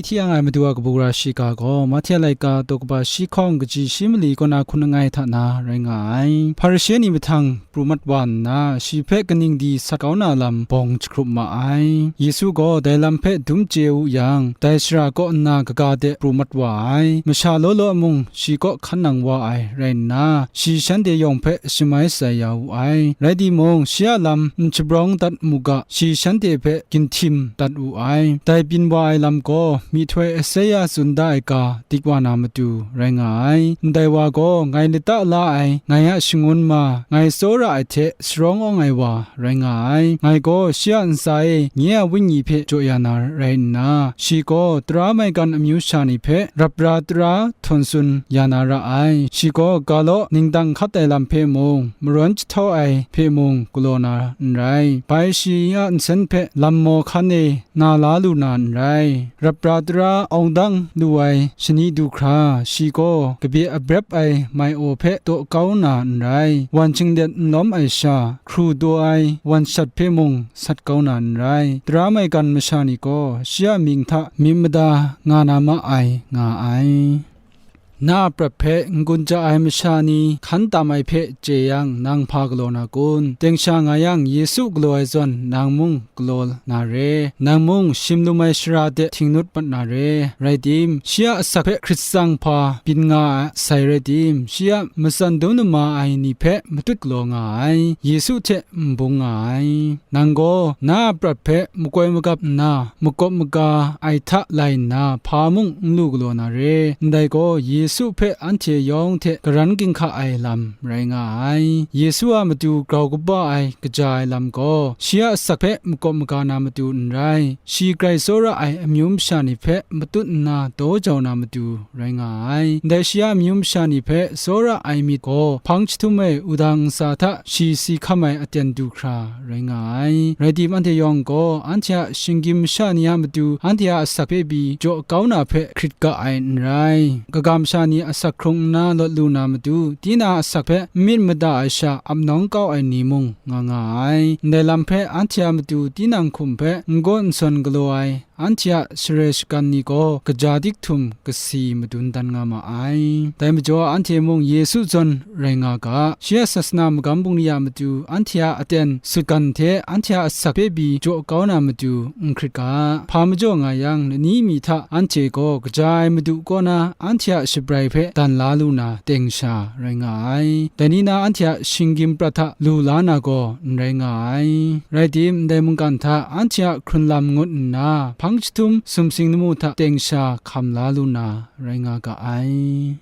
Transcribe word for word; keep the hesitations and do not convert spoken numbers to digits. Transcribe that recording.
Hti ang ai Madu a kabu gara shiga gaw, Mahte laika daw kaba shi hkawng kaji shi mali kaw na hkun langai hta na rai nga ai. Hparishe ni mahtang pru mat wa nna, shi hpe kaning di sat kau na lam bawng jahkrup ma ai. Yesu gaw dai lam hpe dum chye wu yang, dai shara kaw nna kaga de pru mat wa ai. Masha law law mung shi kaw hkan nang wa ai rai nna, shi shanhte yawng hpe shamai shatsai ya wu ai. Rai timung, shi a lam n shabrawng dat mu ga, shi shanhte hpe ginhtim dat wu ai. Dai byin wa ai lam gaw, myihtoi Esaia tsun da ai ga dik wa na matu rai nga ai. Ndai wa gaw, ngai lata la ai, ngai a shangun ma, ngai tsawra ai hte sharawng awng ai wa rai nga ai. Ngai gaw shi a ntsa e nye a wenyi hpe jaw ya na rai nna, shi gaw tara maigan amyu sha ni hpe rap ra tara htawn tsun ya na ra ai. Shi gaw ga law ningdang hkat ai lam hpe mung, marawn jahtau ai hpe mung galaw na n rai. Bai shi a nsen hpe lam maw hkan e na la lu na n rai. Rap ra tara awng dang lu ai shani du hkra, shi gaw kabye abrep ai mai-aw hpe daw kau na n rai. Wan shinglet n lawm ai sha, hkru daw ai wan shat hpe mung sat kau na n rai. Tara maigan masha ni gaw shi a mying hta myit mada nga na ma ai, nga ai. Na a prat hpe n-gun ja ai masha ni hkan tam ai hpe chye yang, nang hpa galaw na kun? Teng sha nga yang, Yesu galaw ai zawn, nang mung galaw na re. Nang mung shim lum ai shara de htingnut mat na re. Rai tim, shi a asak hpe hkrit tsang hpa byin nga sai rai tim, shi a matsan dum nama ai ni hpe matut galaw nga ai, Yesu hte n bung nga ai. Nang gaw na a prat hpe makoi magap nna, makawp maga ai hta lai nna, hpa mung n lu galaw na re. Ndai gaw, Yesu hpe anhte yawng hte karan ginhka ai lam rai nga ai. Yesu a matu grau kaba ai kaja ai lam gaw, shi a asak hpe makawp maga na matu n rai, shi grai tsawra ai amyu masha ni hpe matut nna daw jau na matu rai nga ai. Ndai shi a amyu masha ni hpe tsawra ai myit gaw, hpang jahtum e wudang ntsa hta shi si hkam ai aten du hkra rai nga ai. Rai tim, anhte yawng gaw, anhte a shinggyim masha ni a matu, anhte a asak hpe pyi jaw kau na hpe hkrit ga ai n rai. Kaga masha ni asak hkrung nna lawt lu na matu, tinang a asak hpe n myit mada ai sha ap nawng kau ai ni mung nga nga ai. Ndai lam hpe anhte a matu tinang hkum hpe n gaw n sawn galaw ai, anhte a share shagan ni gaw kaja dik htum kasi madun dan nga ma ai. Dai majaw, anhte mung Yesu zawn rai nga ga, shi a sasana magam bungli a matu anhte a aten sutgan hte anhte a asak hpe pyi jaw kau na matu n hkrit ga. Hpa majaw nga yang, lani mi hta anhte gaw kaja ai Madu kaw na anhte a shabrai hpe dan la lu na teng sha rai nga ai. Dai ni na anhte a shinggyim prat hta lu la na gaw n rai nga ai. Rai tim, ndai mungkan hta anhte a hkrun lam ngut nna, hpang jahtum sumsing lamu hta teng sha hkam la lu na rai nga ga ai.